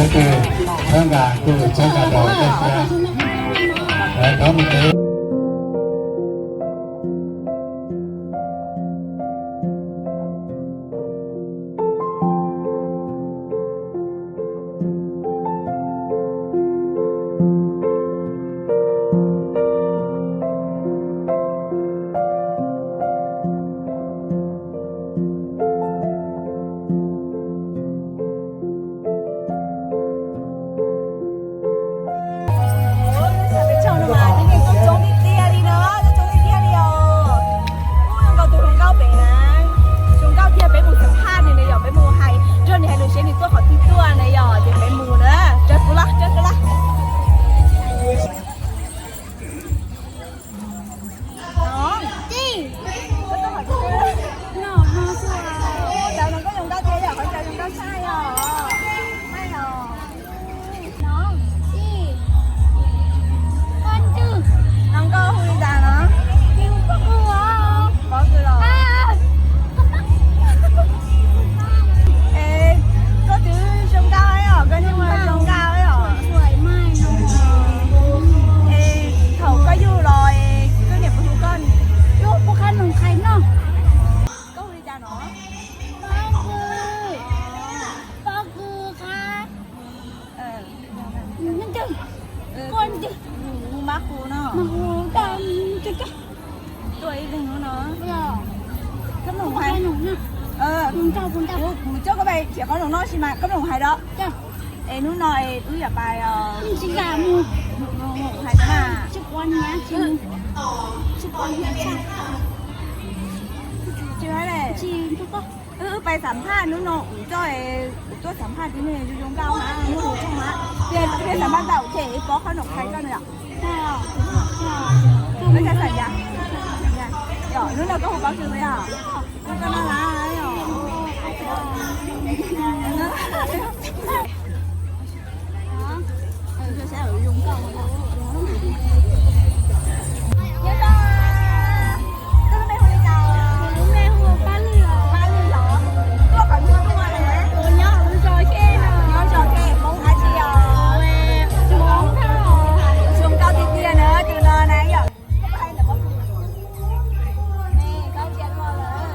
Txhawb nqa, txhawb nqa rau tej sia. Thov mus kev. Ua, lub sab peb caug no mas coob tiag tiag li no, coob tiag tiag li os. Ua, zoo nkaus tus hluas nkauj pem na, zoo nkauj tiag, peb mus xam phaj nws na yom, peb mus hais nrog nws hais lus seb nws tuaj qhov twg tuaj na yom, ces peb mus na, raws kuv los, raws kuv los. Tij, koj tuaj qhov twg? Ntawd no koj zoo nkauj tiag yom, qhov ntawd zoo nkauj tshaj yom. Tij, no, tij, koj ntxwg, no nkauj hu li cas no? Pob Kws los? Es koj twb zoo nkauj os, koj niag ua zoo nkauj os. Es thaum koj yug los es koj niam puas hu koj? Yug, puas qhab noog qhais noj. Koj hu li cas no? Pob Kws, Pob Kws qhab. Ntxwg, koj ntxwg, hu Mab Qus no. Tuaj ib leeg no. Koj mloog hais. Kuv coj koj pais khiav qhob noom no sis mas koj mloog hais rau. Es hnub no es wb yuav pais os. Hais na. Tsis pais xam phaj, hnub no kuv coj, kuv tuaj xam phaj tib neeg zoo zoo nkauj na, muaj hu thooj na. Tias xam phaj tau ces pob qhob noom qhais koj no yom. Hnub no koj hu Pob Kws yom? Koj no lawm. Nyob zoo, koj lub npe hu li cas? Kuv lub npe hu Paj Lwm os. Paj Lwm los? Tuaj qhov twg tuaj na? Kuv nyob hauv zos Kej no. Nyob zos Kej, Hmoob dab tsi os? Hmoob Thoj. Zoo nkauj tiag tiag na tus no na yom. Koj puas hais ntawm Pob Kws? Koj ntsia luaj lawm,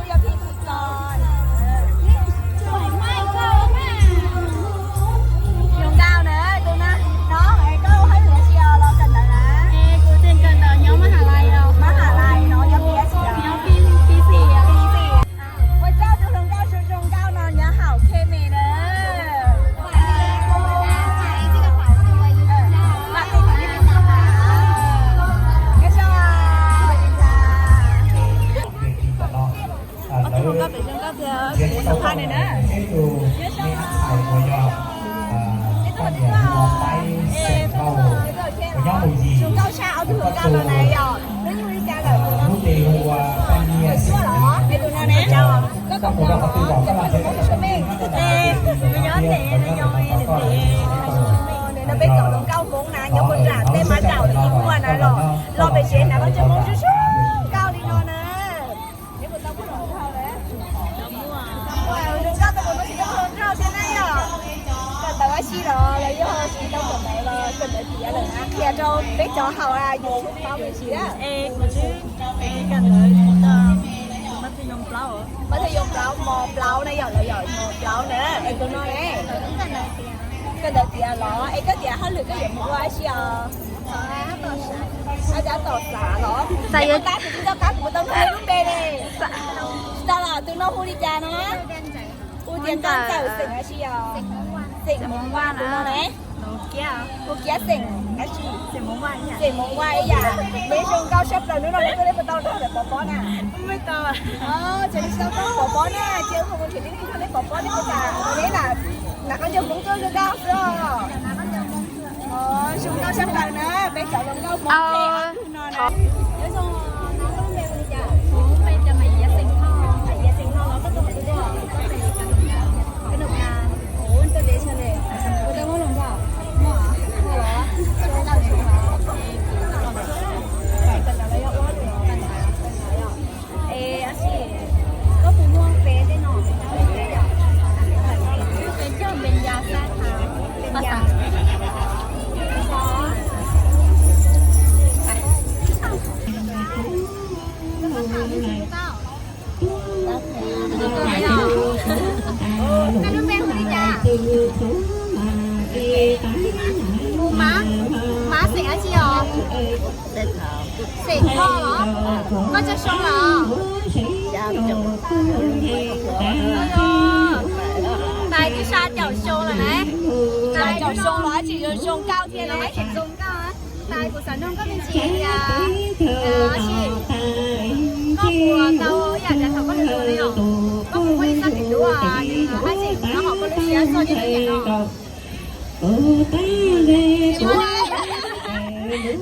yog phim ko. Zoo nkauj na tus no, no es koj hauj lwm dab tsi os los kawm ntawv na? Kuv tseem kawm ntawv nyob Mab Has Lais os. Mab Has Lais no yog phim dab tsi os? Nyob phim, phim xis. Ua tsaug tus hluas nkauj zoo zoo nkauj no nyob hauv Kej me na. Ob tug hluas nkauj pem zoo nkauj tiag, peb xam phaj nws na. Zoo nkauj tshaj ob tug hluas nkauj no na yom. Lub npe hu ua Paj Nyiaj Xeem los? Es tus no ne, koj koom nrog os, koj tus me, nws nyob ntawm no, nws nyob ntawm no, peb cov hluas nkauj Hmoob na nyob puag nram tej Mab Daum Lis Muaj na los, los pem tsev hnav qhov cov Hmoob zoo zoo nkauj li no na. Neb puas tau muaj hluas nkauj na? Zoo nkauj tau muaj hluas nkauj thiab na yom. Kawm ntawv dab tsi los los yog tsis tau kawm ntawv los kawm ntawv tiav lawm na, qhia rau peb cov haus YouTube paub me ntsis. Es kuv twb kawm ntawv mas thaum yog plaub, mas thaum yog plaub mos plaub na yom, los yog mos plaub na. Es tus no ne, kawm ntawv tiav los? Es koj tiav hauj lwm koj yuav mus ua dab tsi os? Ab, tom xav los? Xav yuav tab kuv tsis tau qab kuv tau nug lub npe ne. Tsis tau los, tus no hu li cas no? Hu tias Nkauj Ntxawm, xeem dab tsi os? Xeem Hmoob Vaj tus no ne. Hu Kiab xeem dab tsi? Xeem Hmoob Vaj ib yam. Neb zoo nkauj sab plaws, hnub no neb tuaj neb puas tau nrog lawv pov pob na? Ces neb tsis tau nrog pov pob na, ces wb ho mus nrhiav tib neeg nrog neb pov pob, neb puas kam neb na? Nab qab ncaug Hmoob tuaj zoo nkauj xwb os. Zoo nkauj sab plaws na, peb cov zoo nkauj Hmoob no na. Nyob zoo, neb lub npe hu li cas? Kuv lub npe tias Maiv Yias xeem Nplog. Maiv Yias xeem Nplog los koj tuaj qhov twg tuaj? Koj pem Kav Num Kas. Kav Num Kas. Ua, tuaj deb tshaj le. Puas tau muaj hluas nkauj? Muaj, muaj los? Zoo nkauj tshaj los? Kawm ntawv los yog ua hauj lwm? Kawm ntawv. Es tab sis koj puas muaj peb tej no? Peb cog npe Yas Xab Thav. Mus mav, mav xeem dab tsi os? Xeem Thoj los? Koj tso xyoo lawm? Tais twb xya caum xyoo lawm na. Xya caum xyoo los tsis zoo nkauj thiab na. Tais kuv xav nug koj me ntsis tias, koj puas tau ib yam tias thaum koj hluas hluas ne yom, koj puas muaj ib txoj kev hlub, haj tseem nyob hauv koj lub siab txog niaj hnub niam no?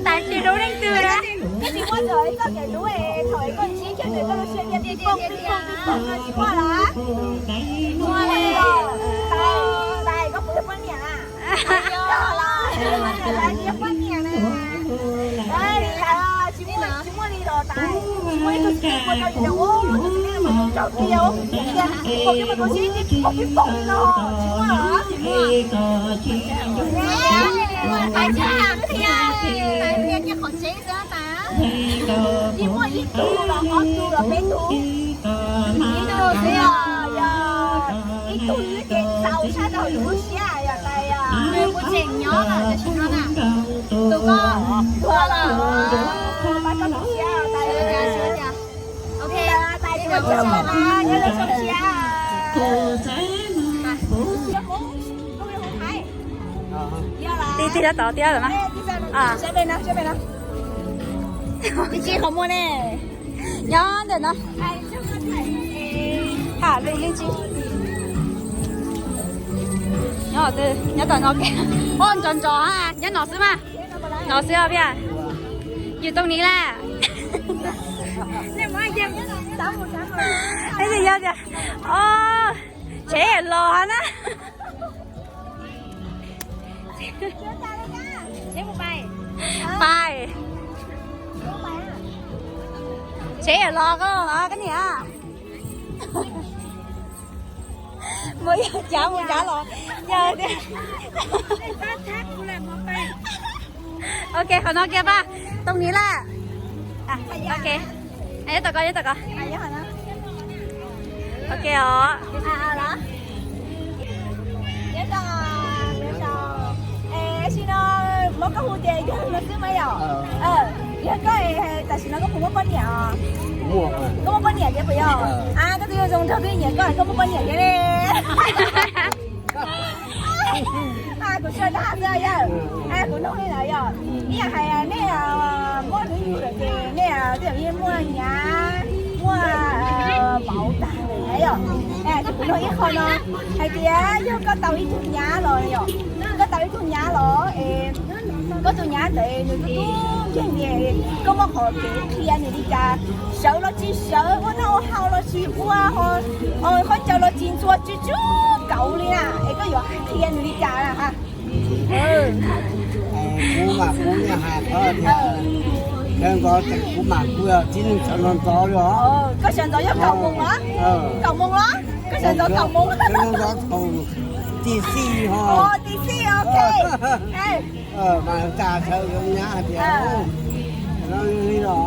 Tais tsis hlub leej twg na. Koj tsis muaj txog ib txoj kev hlub es thaum es koj ntsib kiag ntawm koj lub siab tias pim pooj pim pooj pim pooj no tsis muaj los? Tsis muaj li. Tais, tais koj puas yog poj niam na? Yog los, yog poj niam na. Tsis muaj, tsis muaj li los tais. Tsis muaj ib tug txiv neej puas tau yus tias ua tus txiv neej mas tsaug tias ua tus txiv neej mas tus siab pim pooj pim pooj li no tsis muaj los? Tais tsis qhia, tais qhia kiag qhov tseeb xwb tais. Tsis muaj ib tug los ob tug los peb tug. Ib tug xwb os, yog ib tug li ces txaus sab rau yus lub siab yom tais yom. Nws kuj tseem nyob lawm tam sim no na. Tus koj tuag lawm. Pab koj tu siab tais. Ok, tais tsis muaj txog na, nyob zoo zoo siab. Tig tig tod thiab lawm na. Ib tsi qhov muag ne? Nyob ntawm no. Tham lus me ntsis. Nyob tom no, nyob tom no, nrov nrov, nyob no xwb mas. No xwb os Pia. Yus too ni la. Yog tias, o, tsev los na. Pais. Tsev los koj, koj niam. Mus yog cav mus cav los yog tias. Ok, qhov no kiag pab, too ni la. Ok, nyob tom ko, nyob tom ko. Ok os. Tab sis no muab koj hu ces yog no xwb mas yom. Yog koj, tam sim no koj puas muaj poj niam os? Koj muaj poj niam thiab puas yog? Koj twb yuav zoo nraug twb nyiam koj, koj muaj poj niam thiab ne. Kuv tsuas dag xwb yog, kuv nug li ntawd yog, ib yam hais nej muaj hnub yug lawm ces nej tej zaum yeej muaj nyab muaj vauv tag lawm yom. Ces kuv nug ib qho no hais tias yog koj tau ib tug nyab los yom, koj tau ib tug nyab los es koj tus nyab ntawd nws tub tub nkeeg nkeeg, koj muaj qhov kev qhia nws li cas, sawv los tsis sawv, ua noj ua haus los tsis ua, ho qhov caw los tsis ntxuav, tsis tsuj kauv li na, es koj yuav qhia nws li cas na? Kuv mas kuv yeej hais qhov tias sawv ntxov, kuv mas kuv yog tib neeg sawv ntxov ntxov li os. Koj sawv ntxov yog kaum moos los? Kaum moos los? Koj sawv ntxov kaum moos. Sawv ntxov thaum tij xij ho. Tij xij, ok. Mas tas sawv nyab hais tias, no li los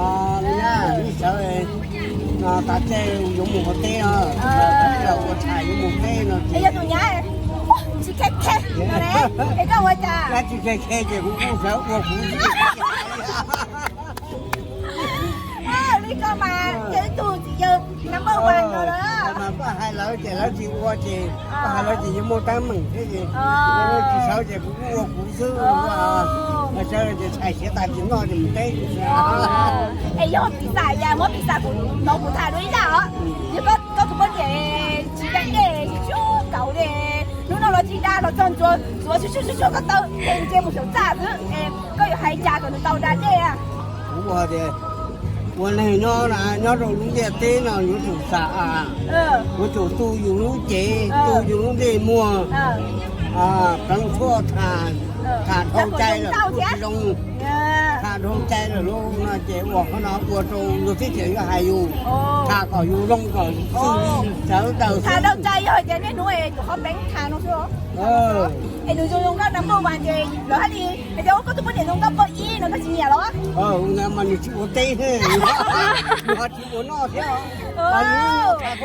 nyab, nej sawv tas caij yuav mus ua teb os, ua tshais yuav mus teb no ces. Yog tus nyab tsis khe khe no ne, es koj ua cas? Nyab tsis khe khe ces kuv kuj sawv ua kuv. Li ko mas yog ib tug txiv yawg number one no lawm. Mas koj hais lawv ces lawv tsis ua ces koj hais lawv ces yeej muaj teeb meem thiab ces, tsis sawv ces kuv kuj ua kuv xwb. Sawv ces tshais siav tas ces noj ces mus teb. Es yog piv xam yam muab piv xam kuv no kuv tham dua ib zaj os. Yog koj tus poj niam tsis da dej tsis kauv li, hnub no los tsis da los txog ntxuav ntxuav tsuag tsuag koj taw es nce mus saum txaj xwb, koj yuav hais cas kom nws tau da dej? Kuv ua tias ua neeg nyob na, nyob rau lub ntiaj teb no yuav tsum xam, yuav tsum tu yus lub cev, tu yus lub ntsej muag, pleev tshuaj, tham dhau cai lawm kuj tsis zoo, tham dhau cai lawm lauj no ces ua qhov no ua rau luag twb tseem yuav hais yus, tham kom yus zoo kom xwb li sawv daws. Tham dhau cai yog hais tias niaj hnub es tus qhov peev tham no xwb. Es nws zoo zoo nkauj number one ces lawv hais li hais tias ua koj tus poj niam zoo nkauj poj ib no koj tsis nyiam los? Mas nws tsis ua teb, nws ho tsis ua noj thiab. Koj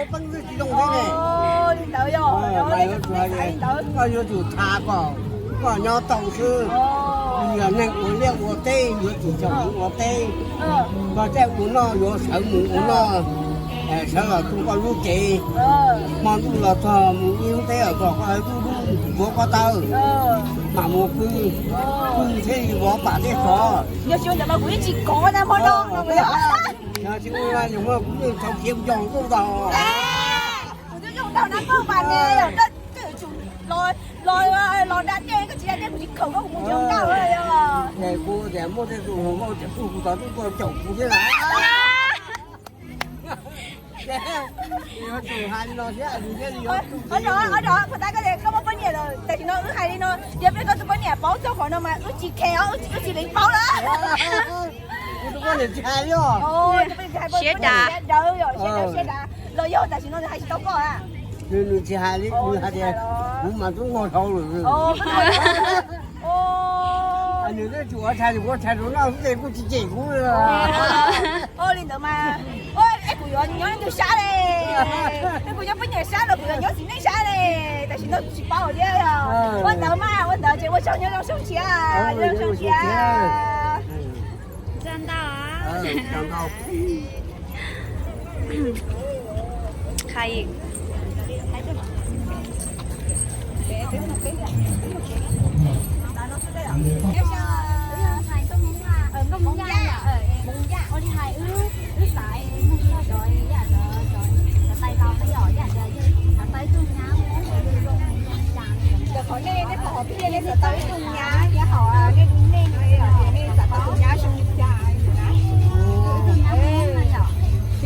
yuav tsum tha kom koj nyob tau xwb. Yog neeg ua liaj ua teb yuav tsum xyaum mus ua teb. Koj thiaj ua noj yuav sawv mus ua noj, sawv los tu koj lub cev. Hmo ntuj los txog mus ib hnub teb los txog koj lub lub ntxuav koj taw, mam mus pw, pw thiaj li vov pam tej tsov. Yog tsis ua ntawd mas kuv yeej tsis kov na hmo no. Yog tsis ua ntawd kuv yeej txhob khiav nco koj ntag. Kuv twb zoo nraug na koj mas ne, koj yuav tsum los, los da dej, koj tsis da dej kuv tsis khaws koj mus zoo nraug. Kuv tias muaj tej tus hluas nkauj tseem tuaj kuv tod tuaj caum kuv thiab lawm. Yuav tsum hais li no thiab, thiaj li yuav tsum. Ob, ob, koj muaj poj niam lawm, tam sim no wb hais li no, yog peb koj tus poj niam paub txog qhov no mas wb tsis khe os, wb tsis lees paub lawm. Kuv tus poj niam tsis hais li os. Siab dav, siab dav, siab dav los yog tam sim no nws hais tsis tau koj a? Nws tsis hais li, nws hais tias kuv mas tub nkaug dhau lawm. Nws twb tsis ua tshais, kuv ua tshais rau noj xwb ces kuj tsis cem kuv li. Ua li ntawd mas, es kuv yuav nyob leej twg sab li? Kuv nyob poj niam sab los kuv yuav nyob txiv neej sab li? Tam sim no kuv tsis paub thiab. Ua ntawd mas, ua ntawd ces ua tsaug, nyob zoo xyoo tshiab, nyob zoo xyoo tshiab. Cov qhov nej, nej pom hauv peb nej xav tau ib tug nyab thiab hauv nej lub neej no, nej xav tau tus nyab zoo li cas na?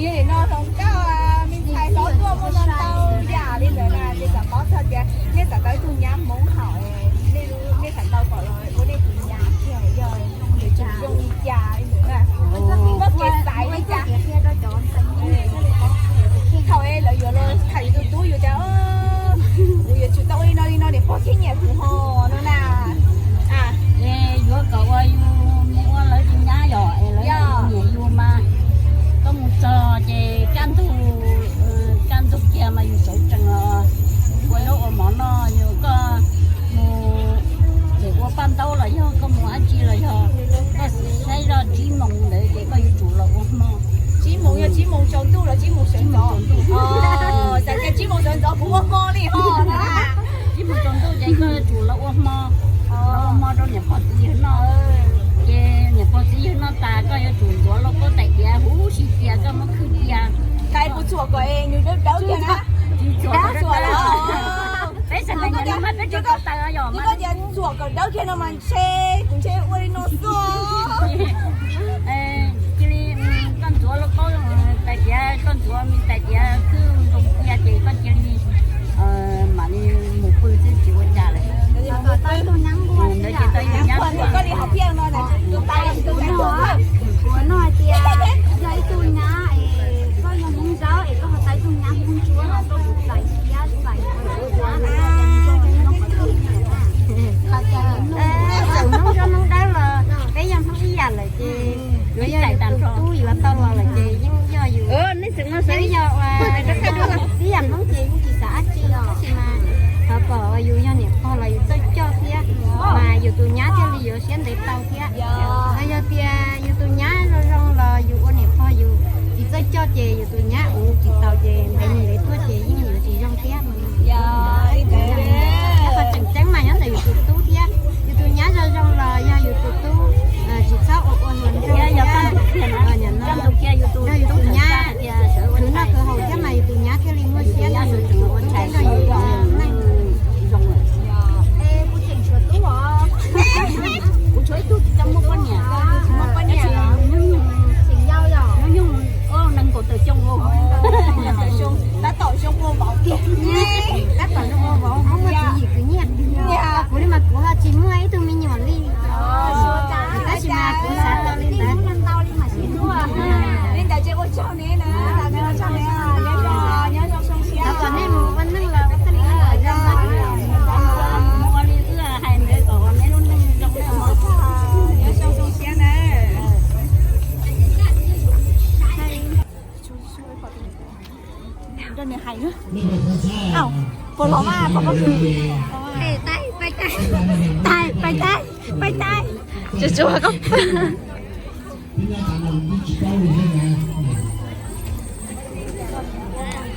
Yog li no hluas nkauj me ntxhais hlob tuaj muaj ntau yam li ntawd na, ces xav paub txog tias nej xav tau ib tug nyab Hmoob hauv, nej xav tau kom los ua nej tus nyab kiag yog nws tseem zoo li cas li ntawd na. Muaj kev xaiv li cas? Thaum lawv yuav los tham yus tus tub yus tias, kuv yuav tsum tau ua li no li no niam pog thiaj nyiam kuv ho no na. Es yuav kom ua yus mus ua lawv tus nyab yom, es lawv nyiam yus mas koj mus txog ces kaj ntug, kaj ntug kiag mas yus sawv tsees los ua zaub ua mov noj, yog koj mus tseem ua paj ntaub los yog koj mus dab tsi los yog koj saib zoj tsib moos ntawd ces koj yuav tsum los ua hmo. Tsib moos yog tsib moos tsaus ntuj los tsib moos sawv ntxov? Txawm tias tsib moos sawv ntxov kuv ua hmo li ho na. Tsib moos tsaus ntuj ces koj yuav tsum los ua hmo, los ua hmo rau niam pog txiv yawg noj. Ces niam pog txiv yawg noj tas koj yuav tsum ntxuav lauj kaub tais diav huv si cia, koj muab khwb cia. Tais puas txhuam kom nws dawb dawb kiag na? Tsis txhuam, peb sawv daws nyiam li mas peb tsuas tau tais yom. Koj tias txhuam kom dawb kiag no mas ntshe kuv ntshe ua li no xwb. Cia li, koj ntxuav lauj kaub tais diav, koj ntxuav me tais diav khwb zoo cia ces koj cia li mam li mus pw xwb tsis ua cas lawm. Ntawd ces tau ib tug nyab. Kuv no hais tias yog ib tug nyab es koj yog Hmoob Zaub es koj ho tau ib tug nyab Hmoob Ntsuab no koj puas txais thiab txais? Txawm Hmoob Ntsuab Hmoob Dawb los peb yog Hmoob ib yam lawm ces yuav yog yus tus tub yuav tau los lawm ces yeej yog yus. Peb yog ua tib yam Hmoob ces yeej tsis xav dab tsi os, tab sis mas thov kom yus yog niam pog los yus txawj coj thiab, mas yus tus nyab thiaj li yuav siab ntev tau thiab. Los yog tias yus tus nyab zoo zoo los yus ua niam pog yus tsis txawj coj ces yus tus nyab uv tsis taus ces ntev mus ntev tuaj ces yeej yuav tsis zoo thiab. Qhov tseem ceeb mas nyob ntawm yus tus tub thiab. Yus tus nyab zoo zoo los yog yus tus tub, tsis txhob ua ua hluas nraug thiab. Yog yus tus nyab khwv noj khwv haus thiab mas yus tus nyab thiaj li muaj siab nrog yus, nrog yus ua neej. Kuv tshuav ib tug tsis tau muaj poj niam, tsis muaj poj niam, hnub nyoog nees nkaum tawm xyoo. Rau nws hais na. Au, puas los mas, puas koj hwm? Tais, tais, tais, tais, tais. Tsuas tsuas koj.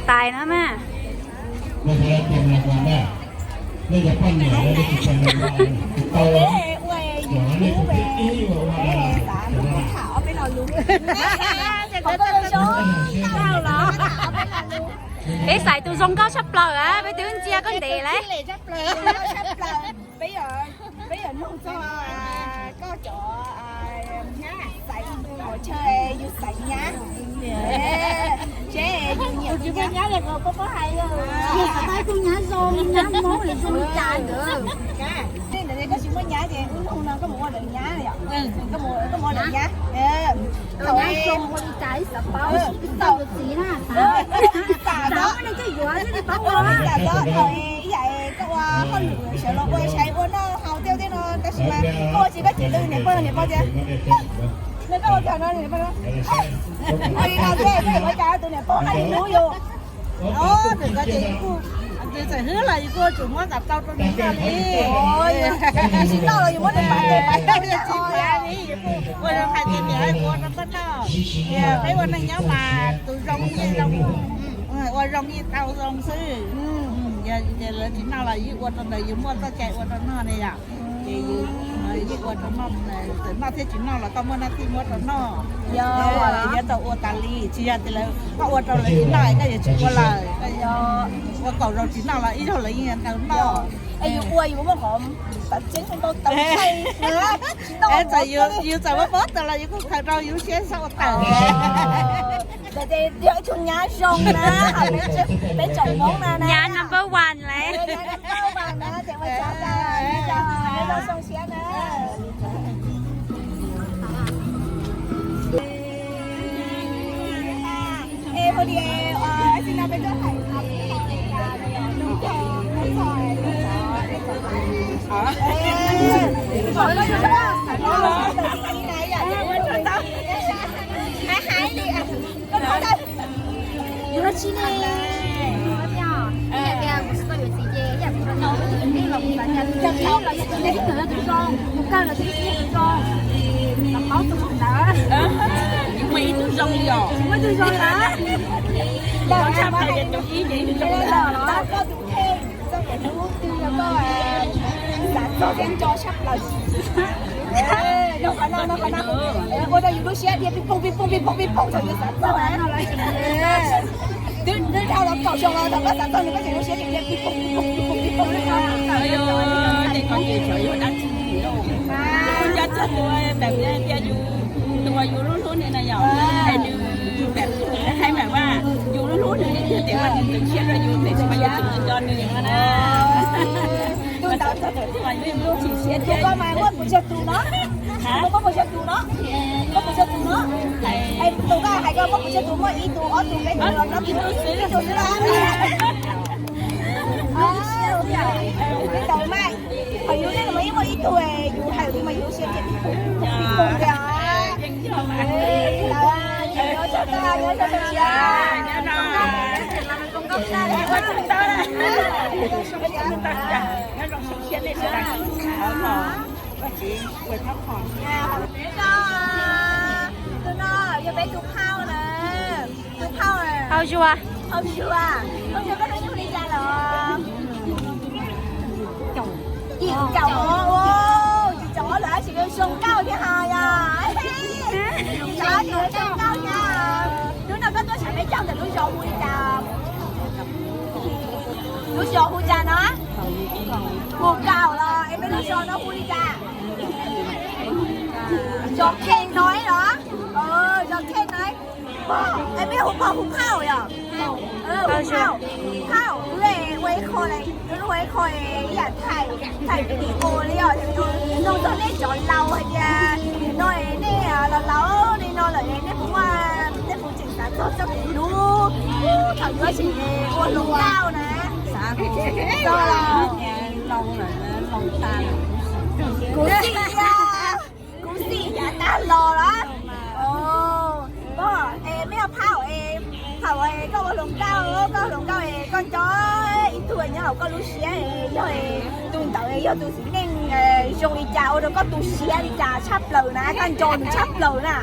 Tais na mas. Peb xaiv tus zoo nkauj tshaj plaws, peb twb ntsia koj ntev lawm. Peb yuav nug txog koj cov nyab, xaiv tus pov chaw yus xaiv nyab. Seb yus nyiam tus nyab. Yus xav tau tus nyab zoo, nyab Hmoob zoo li cas ntawd. Tej ntawd koj tsis muaj nyab ces wb nug no koj mus ua lawv nyab yom? Koj mus ua lawv nyab. Thaum zoo ua li cas ib xav paub, tau tus txiv na. Xav paub ne coj yuav thiaj li paub ua. Thaum ib yam koj ua hauj lwm sawv los ua sai ua noj haus tej tej no tab sis mas koj ua tsis koj txiv lwj niam pog niam pog tias no koj ua cas no niam pog ua li no thiab koj ua cas tus niam pog hais li hnub yus. Tus ko ces yus kuj, tus txawm hwb los yus kuj tsum muab nqa tau rau nws noj li. Tsis noj los yus muab nws pab tes pab taw tsis tau li. Ua zoo hais tias niam ua rau koj noj, peb ua neej nyob mas tus zoo yeej zoo, ua zoo yeej tau zoo xwb. Yog lawv tsis noj los yus ua rau ntawd yus muaj txoj cai ua rau noj ne yom. Ces yus yeej ua rau noj, txawm noj thiab tsis noj los koj muaj nab thij muab rau noj. Yog tau ua tas li, tsis yog tias lawv koj ua rau lawv tsis noj koj yuav tsis ua lawm. Ua kaum zaus tsis noj los ib zaug lawv yeej yuav tau noj. Es yus ua yus muaj qhov tseeb tau tau txais. Txawm yus txawm muab mob tawm los yus kuj khaws rau yus lub siab xav ua tawm. Ntawd ces yog ib tug nyab zoo na, hauv peb tsoom Hmoob na na. Nyab number one lawm. Nyab number one na, ces ua tsaug ntau, zoo siab na. Es hais li, ua si no peb tuaj hais txog hais li. Yus ua tsis ne, yus tias kuv tsis tau yuav txiv ces yam kuv tau noj ib los kuv xav tias ib los yus tus zoo, tus kawg los tus zoo, los paub tus ntawd. Muaj ib tug zoo li os. Muaj ib tug zoo li os. Los tshaj plaws tus ib ces ib tug zoo li os. Txoj kev hlub twg yog koj xav txog thiab nco tshaj plaws? Noj qhov no, noj qhov no, ua rau yus lub siab dhia pij poog pij poog pij poog pij poog thaum yus xav txog. Twb dhau los kaum xyoo los thaum koj xav txog nws koj tseem lub siab dhia pij poog pij poog pij poog pij poog li no. Ces koj ces tseem yuav dab tsi lauj? Nco txog tus, tias yus, tus uas yus hlub hlub nws na yom, es nws, hais mas vaj, yus hlub hlub nws tiag tiag mas nws tseem siab rau yus tiam sis mas yus tseem nco nws na. Tus ntawd txog thaum twg los yus yeej tsis siab thiab. Koj mas muaj pes tsawg tus no? Koj muaj pes tsawg tus no? Koj pes tsawg tus no? Es tus koj hais koj muaj pes tsawg tus, muaj ib tus, ob tus, peb tus, plaub tus, ib tug xwb los? Li ntawd mas, qhov yus nej mas yeej muaj ib tug, yus hais li mas yus siab ces ib tug, ib tug tiag. Li ntawd, nyob zoo, nyob zoo, nyob zoo. Tus no yog peb tus phauj na. Tus phauj, phauj Zuag, phauj Zuag, phauj Zuag koj hnub nyoog li cas lawm? Yim caum os, yim caum os lawm tab sis zoo nkauj thiab hos yog. Yim caum os ces zoo nkauj thiab. Hnub no koj tuaj saib peb caug ntawm lub zos hu li cas? Lub zos hu cas no? Mus kaum los es peb lub zos no hu li cas? Zos Kheej no los? Zos Kheej no. Es peb hu phauj hu phauj yom? Phauj, phauj, ua ib qho, ua ib qho ib yam thaij, thaij video li os, nug txog nej cov laus hais tias nim no nej los laus li no lawm nej puas, nej puas tseem xav txog txoj kev hlub thaum yuav tseem ua hluas nkauj na? Xav, txog los laus lawm, laus tas lawm. Kuv xij, kuv xij yav tag los lawm. Koj es mej phauj es, thaum koj ua hluas nkauj koj Hluas nkauj, koj nco ib tug nyob hauv koj lub siab, yog tus ntawd yog tus txiv neej zoo li cas, ua rau koj tu siab li cas tshaj plaws na, koj nco nws tshaj plaws na?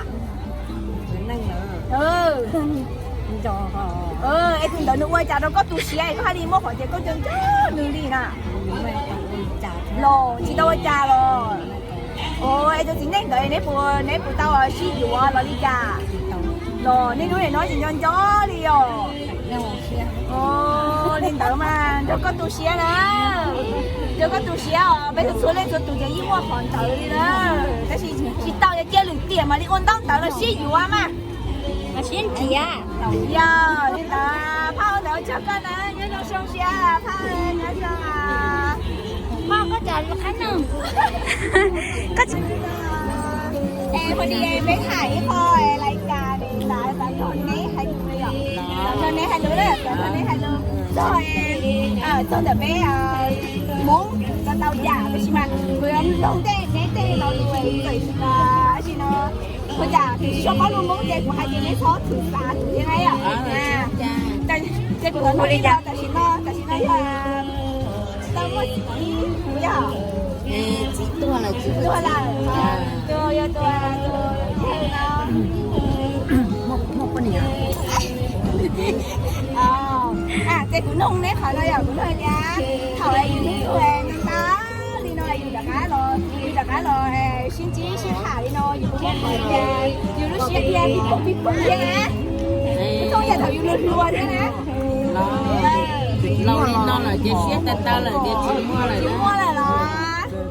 Es tus ntawd nws ua cas rau koj tu siab, koj haj li muaj qhov tias koj nco nco nws li na? Los tsis tau ua cas los? Es tus txiv neej ntawd neb puas, neb puas tau sib yuav los li cas? Los niaj hnub nim no tsis nco nco li os. Li ntawd mas nrog koj tu siab na, nrog koj tu siab os. Peb txhua leej txhua tus ces yeej muaj qhov ntawd li na, tab sis tsis tau, yog cia lwm tiam mam li ua ntaub ntawv los sib yuav mas. Yog li ntawd phauj ntawd ua tsaug koj na, nyob zoo zoo siab phauj, nyob zoo. Phauj koj cov qab no. Es peb tham ib qho lais kas xav nrog neb hais lus, xav nrog neb hais lus na, xav nrog neb hais lus txog, txog ntawm peb Hmoob tau tau yam, tab sis mas kuv yuav nug tej neb tej lo lus txawm tsis no, ua cas kuv tsis tshua paub lus Hmoob ces kuv hais ces neb txhob xav thiab na yom. Ces kuv thov nug li cas, tam sim no, tam sim no yog tau muaj txiv yog? Txiv tuag lawm, txiv tuag lawm. Tus yog tus yawg no. Ces kuv nug neb qhov no yog kuv nug tias thaum yus hnub nyoog ntau li no yus rov qab los, yus rov qab los sib ntsib sib tham li no yus puas muaj qhov tias yus lub siab dhia pib poog pib poog thiab na? Tsis muaj yam thaum yus hluas hluas thiab na. Laus li no lawm ces siab tawv tawv lawm ces tsis muaj lawm.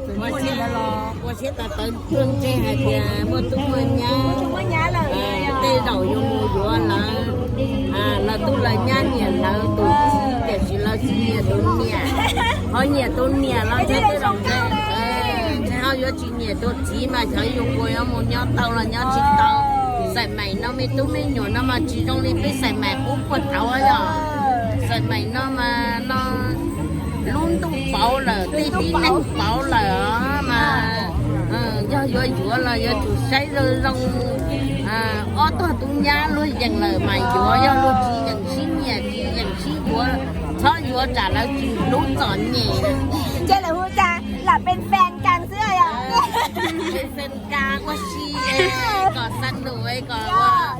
Tsis muaj lawm los? Ua siab tawv tawv tuaj ntshe hais tias muaj tub muaj nyab, tej zaum yuav mus yuav lawv, lawv tub lawv nyab nyiam lawv tus txiv tiam sis lawv tsis nyiam tus niam. Ho nyiam tus niam los ntshe tej zaum ntshe ho yuav tsis nyiam tus txiv mas xyov yus puas yuav mus nyob tau los nyob tsis tau. Xaim maim no me tub me nyuam no mas tsis zoo li peb xaim maim qub puag thaud yog. Xaim maim no mas no lub ntuj pauv lawm, tej tib neeg pauv lawm os mas yog yuav yuav los yuav tsum saib zoo zoo. Ob tug tub nyab luag yeem lawm mas yuav, yog luag tsis yeem sib nyiam tsis yeem sib yuav, txhob yuav tsam lawv tsis hlub txom nyem. Ces lawv hu cas lam pes fes kas xwb yog? Pes fes kas ua si kom xav num kom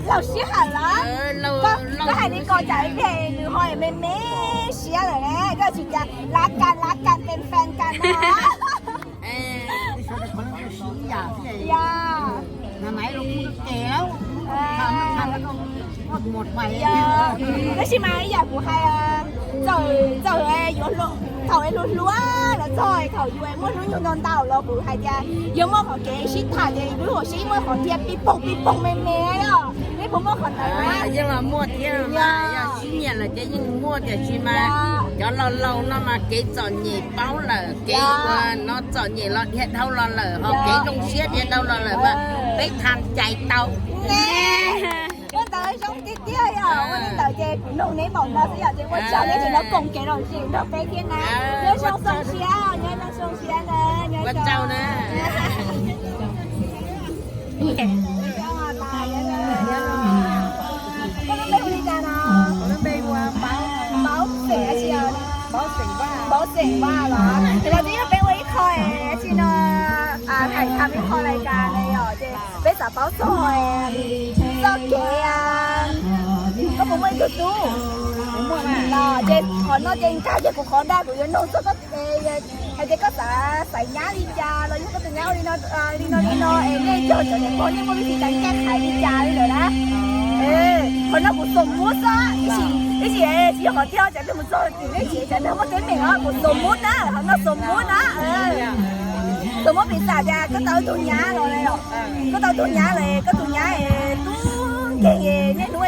laug sij hawm los. Koj hais li ko tsam ib pliag nws ho me me siab lawm ne, koj tsis cas lav kas lav kas pes fes kas no. Yog. Tab sis mas ib yam kuv hais, txawm txawm yuav thaum hluas hluas los txog thaum yus muaj hnub nyoog ntau ntau los kuv hais tias yog muaj qhov kev sib tham ces lub hauv siab muaj qhov dhia pib poog pib poog me me os. Neb puas muaj qhov ntawd? Yeej los muaj thiab, yog sib nyiam lawm ces yeej muaj, tiam sis mas cov laus laus no mas kev txom nyem paub lawm, kev ua no txom nyem los dhia dhau los lawm, ho kev zoo siab dhia dhau los lawm mas peb tham cais tau. Ua ntawd zoo tiag tiag yog, ua li ntawd ces kuv nug neb npaum no xwb yom, ces ua tsaug neb tseem los koom kev lom zem nrog peb thiab na. Nyob zoo zoo siab, nyob zoo zoo siab na, nyob zoo na. Koj lub npe hu li cas no? Kuv lub npe hu ua Npaub Xeem, Npaub Xeem Vaj los. Ces los twb yog peb ua ib qho es tsis no, hais tham ib qho lais kas ne yom, ces peb xav paub txog txoj kev, koj puas muaj ib tug tub? Los ces qhov no ces nkag kiag kuv qhov ntag, kuv yuav nug txog koj hais tias koj xav xaiv nyab li cas los yog koj tus nyab ua li no li no li no es nej yog cov niam pog nej muaj vij tis kam nkaj hais li cas li lawm na. Qhov no kuv xom muab xwb, ib sim ib sim tsis yog qhov tiag tsam pliag mus txog tim nej tsev tsam pliag muaj teeb meem os, kuv xom muab na, qhov no xom muab na. Xom muab piv xam tias koj tau ib tug nyab los, koj tau tus nyab lawm, koj tus nyab es tub nkeeg, niaj hnub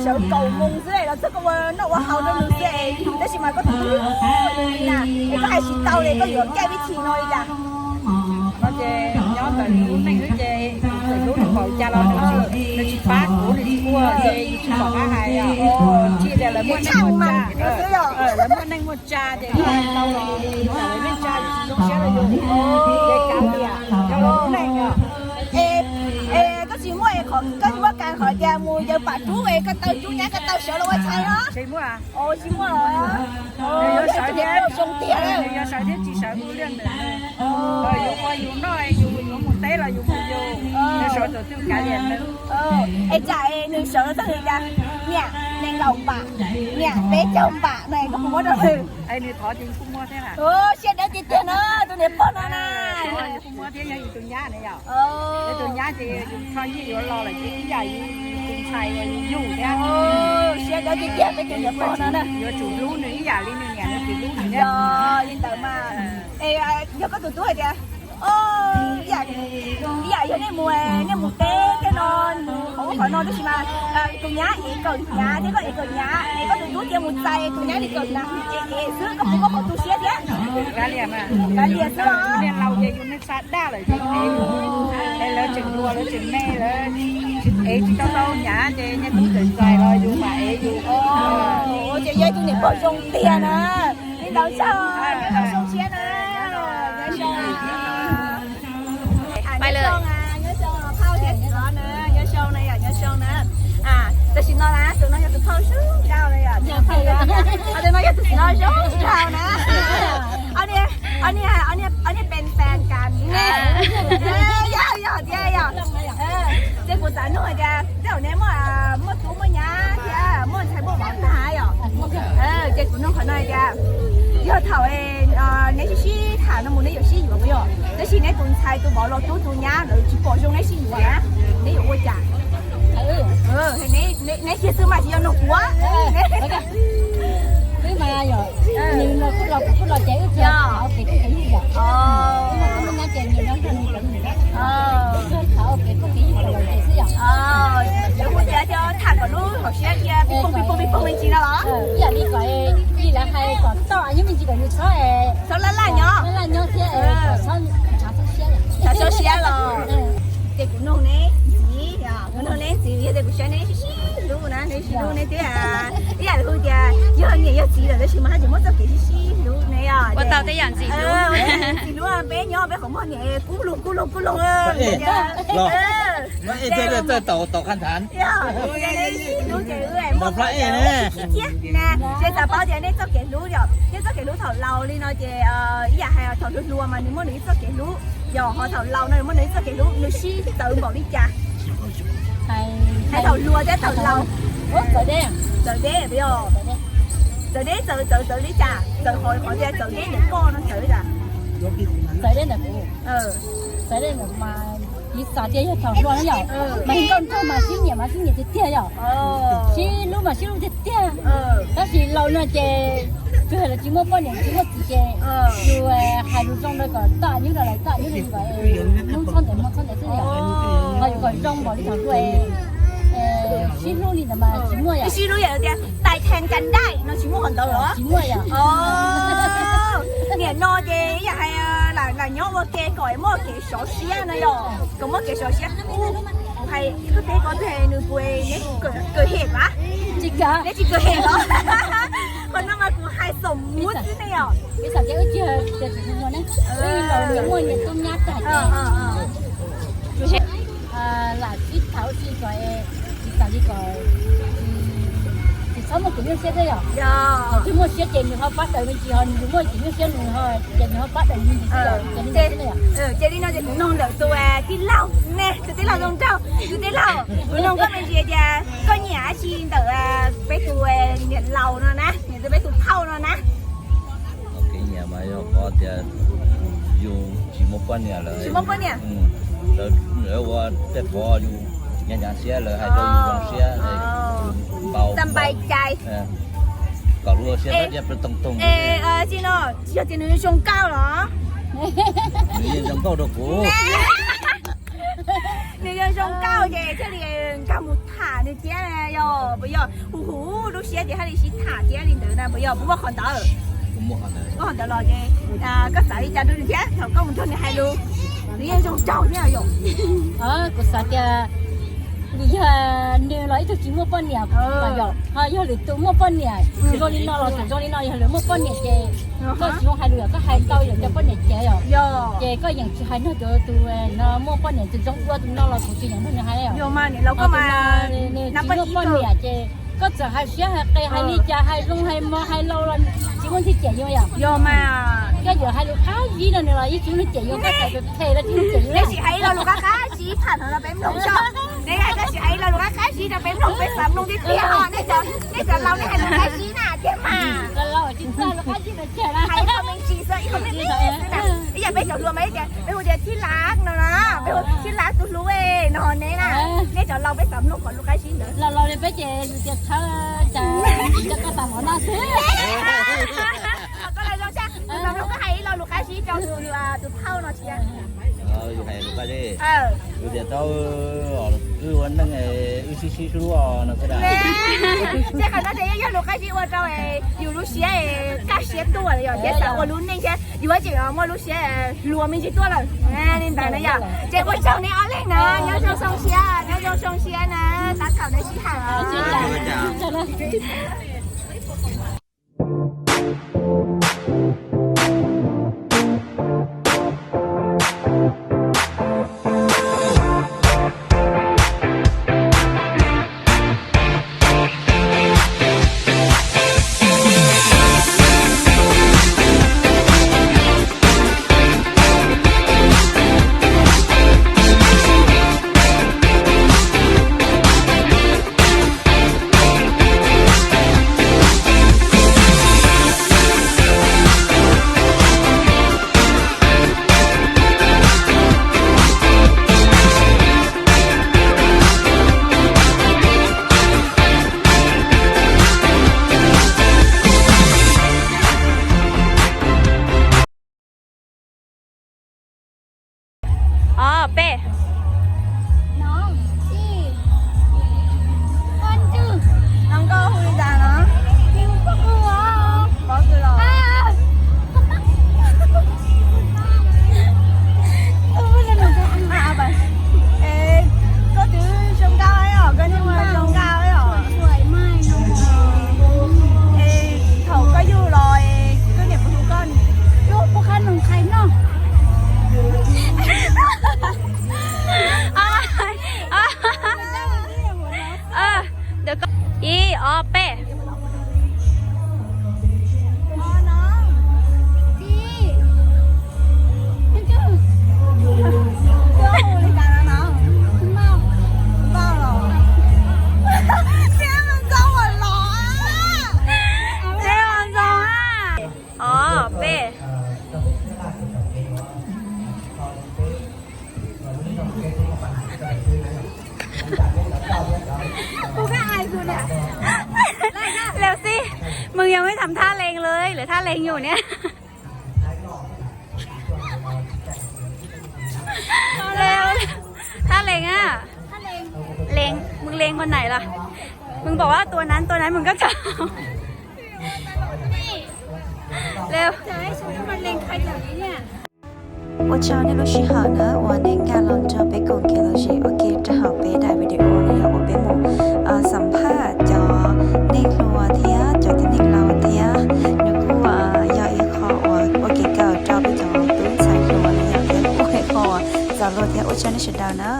sawv kaum moos xwb los txog koj ua noj ua haus rau nws xwb, tab sis mas koj tus tub li na, es koj hais tsis tau li, koj yuav nkaj vij tis no li cas? No ces nyob ntawm nws lub neej xwb ces txawm hlub npaum cas los nws tsis pab kuv, nws tsis ua ces yus tsis pom qab hais. Tsis tias lawv muaj neej muaj tsa, lawv muaj neej muaj tsa ces tau los, tsam lawv neej tsa yus tsis zoo siab rau yus, ces kav liam rau lub neej. Es koj tsis muaj, koj tsis muaj ka Qhov tias mus yawg pam rub es koj taw rub nyab koj taw sawv los ua tshais os. Tsis muaj. Tsis muaj. Nws yuav sawv thiab, nws yuav sawv thiab tsis sawv kuj liaj nws. Yus ua yus noj, yus yuav mus teb los yus mus yus, nws sawv thaum twg kav liam nws. Es tsam nws sawv txog nws tias niam nees nkaum npam, niam peb caug npam no koj puas muab rau nws? Es nws thov ces kuj muab thiab. Siab dawb tiag tiag na tus niam pog no na. Kuj muab thiab, yog yus tus nyab na yom. Yog tus nyab ces yus txhob nyiaj yuav lo lawm ces ib yam yus tus ntxhais uas yus yug thiab. Siab dawb tiag tiag peb tus niam pog no na. Yuav tsum hlub nws ib yam li nws niam nws txiv hlub nws thiab. Yog li ntawd mas, es yog koj tus tub hais tias, ib yam, ib yam yog nej mus, nej mus teb tej no, mus qhov ub qhov no tab sis mas tus nyab ev kawm hnyav thiab koj ev kawm hnyav es koj tus tub cia mus txais tus nyab li kawm hnyav es ev xwb, koj puas muaj qhov tu siab thiab? Kav liam xwb los. Niag laus ces yus niag txha daj lawm ces ev, es lawv tseem hluas lawv tseem me lawv ev tsis tau tau hnyav ces niag tub txawm txais los yus mam ev yus. Ces yog ib tug niam pog zoo tiag na. Li ntawd tsaug, nyob zoo siab na. Nyob zoo. Nyob zoo, phauj thiab txiv os na, nyob zoo na yom, nyob zoo na. Tam sim no na tus no yog tus phauj sub nrau na yom, tus no yog tus txiv no zoo nrau na. Ob niag, ob niag, ob niag pes fas kas ne. Yog, yog tiag yom. Ces kuv xav nug hais tias tej zaum neb muaj, muaj tub muaj nyab thiab muaj ntxhais muaj vauv tag yom. Ces kuv nug qhov no hais tias yog thaum neb sib sib tham no mus neb yuav sib yuav puas yog? Tab sis neb tus ntxhais tus vauv los tub tus nyab lawv tsis pom zoo neb sib yuav na, neb yuav ua cas? Neb cia xwb mas tsis yog nug kuv. Wb mas yog, nws los kuj los kuv kuj los ces wb cia thov ua ke koj kev ywj yom. Wb mas kuj muaj nyab ces nws nyob nrog nws cov nws, thov ua ke koj kev ywj kom los ces xwb yom. Yog kuv cia cov tham kom lub hauv siab cia pij poog pij poog pij poog me ntsis no los. Ib yam li kom li lawv hais kom toj nyob me ntsis kom nws txhob, txhob laj laj nyob, laj laj nyob thiab kom txhob ntshav txhob siab yom. Ntshav txhob siab los. Ces kuv nug neb ntxiv, kuv nug neb ntxiv yog tias kuv saib neb sib sib hlub na, neb sib hlub neb twb ib yam li hu tias yog niam yog txiv lawm tab sis mas haj tseem muaj txoj kev sib sib hlub ne yom. Ua tau tej yam ntxim hlub. Ntxim hlub peb nyob peb qhov muag niam kub lug kub lug kub lug. Hlub ces wb muaj thiab na, ces xav paub tias nej txoj kev hlub yom, nej txoj kev hlub thaum laus li no ces ib yam hais thaum hluas hluas mas nws muaj nws ib txoj kev hlub, yog ho thaum laus no nws muaj nws ib txoj kev hlub nws sib txawv npaum li cas? Hais thaum hluas thiab thaum laus. Txawv deb, txawv deb, txawv deb txawv txawv txawv li cas? Txawv qhov qhov tias txawv deb ntawm koj no txawv li cas? Txawv deb ntawm kuv, txawv deb ntawm mas kuv xav tias yog thaum hluas na yom, mas nkauj nraug mas sib nyiam mas sib nyiam tiag tiag yom, sib hlub mas sib hlub tiag tiag. Tab sis laus no ces kawg los tsis muaj poj niam tsis muaj txiv ces yus hais lus zoo rau kom toj nyuj rau lawv toj nyuj rau kom hnub txhob ntawm hmo txhob ntawm xwb yom. Ho yus kom zoo npaum li thaum hluas sib hlub li ntawd mas tsis muaj yom. Sib hlub yam tias tais thee kas daij no tsis muaj qhov ntawd los? Tsis muaj yom. Niam no ces ib yam hais lam nyob ua ke kom muaj kev sov siab no yom, kom muaj kev sov siab. Kuv hais ib tug teb ko twg nws puas, neb kawm hem mas? Tsis kawm. Neb tsis kawm hem los? Qhov no mas kuv hais xom muab xwb ne yom. Ib xav tias wb tsis, wb laus nws muaj niam tub nyab tag ces lam sib tham ua si kom tsis tas li kom tsis txhob muaj kev nyuaj siab thiab yom. Thaum twg muaj siab ces nws ho pab daws me ntsis, ho nws muaj kev nyuaj siab nws ho, ces nws ho pab daws me ntsis xwb yom. Ces li ntawd xwb yom. Ces li no ces kuv nug ntawm tus tij laug ne, tus tij laug zoo nraug, tus tij laug, kuv nug koj me ntsis tias koj nyiam dab tsi ntawm peb tus niam laus no na, nyiam tus peb tus phauj no na? Kev nyiam mas yog qhov tias yus tsis muaj poj niam lawm, tsis muaj poj niam, lawv ua tej qhov yus hnyav hnyav siab lawv hais rau yus zoo siab, npau, npau cai, kom lub siab pab diaj peb toog toog. Tsis no, tsis yog tias nws zoo nkauj los? Nws yeej zoo nkauj rau kuv. Nws yeej zoo nkauj ces thiaj li nkag mus tham nws thiab yog puas yog? Hu hu lub siab ces thiaj li sib tham thiab li ntawd na puas yog? Puas muaj qhov ntawd? Muaj qhov ntawd los ces koj xav li cas rau nws thiab thaum koj mus nrog nws hais lus? Nws yeej zoo nraug thiab yom. Kuv xav tias vim yog nws los ib tug tsis muaj poj niam, ho yog lwm tus muaj poj niam zoo li no los tseem zoo li no, yog lwm muaj poj niam ces Koj tsis zoo hais lus yom, koj hais tau yom cov poj niam cev yom. Ces koj yeej tsis hais nrog cov tus no muaj poj niam tus zoo ua tus no los kuv tsis yeem nrog nws hais yom. Nws tsis muaj poj niam ces koj txawm hais siab hais qis hais li cas hais zoo hais mos hais laus los tsis muaj leej twg cem yus yom. Koj yuav hais lus qab zib rau nws los yeej tsis muaj leej cem yus, koj txawm phem los tsis muaj leej cem yus. Tsis hais ib lo lus qab qab zib tham no rau peb mloog tso. Nej hais tsis hais ib lo lus qab qab zib rau peb mloog, peb xav mloog tiag tiag os. Nej cov laus nej hais lus qab zib na tiag mas. Hais ib qho me ntsis xwb, ib qho me ntsis xwb na. Ib yam peb cov hluas mas tias peb hu tias thib lav no na, peb hu thib lav tus hlub no ne na. Nej cov laus peb xav mloog qhov lus qab zib ntawd. Laus laus li peb ces yus tias txhawb cas tsis coj koj tas mov noj xwb. Koj los zoo tshaj, tus xav mloog koj hais ib lo lus qab zib rau tus phauj no thiab. Yus hais lus qab zib, yus tias tau wb ua neej wb sib sib hlub no xwb. Ces qhov no ces yeej yog lus qab zib ua rau yus lub siab kaj siab tuaj yom, thiab xav ua lub neej thiab yuav tseem muaj lub siab hluas me ntsis tuaj lawm. Li ntawd na yom, ces ua tsaug nej ob leeg na, nyob zoo xoo siab, nyob zoo xoo siab na, tab kaum nej sib hawm. Ob peb. Nkauj hu li cas no? Paub twg los? Koj twb zoo nkauj os, koj niag ua zoo nkauj os. Es thaum koj yug los koj niam puas hu koj? Ib, ib, ob, peb. Ob, peb. ร็วสิ มึงยังไม่ทำท่าเลงเลย เหลือท่าเลงอยู่เนี่ย เร็ว ท่าเลงอ่ะ เลง มึงเลงคนไหนล่ะ มึงบอกว่าตัวนั้น ตัวนั้นมึงก็จะ เร็ว Ua tsaug nej lub sij hawm na uas nej nkag los nrog peb koom kev lom zem ua ke rau hauv peb daim video no yog uas peb mus xam phaj cov neeg hluas thiab cov tib neeg laus thiab nws kuj yog ib qho uas ua kev kawm rau peb cov tub ntxhais hluas no yog thiab kuj ua ib qho uas txaus luag thiab ua tsaug nej sawv daws na.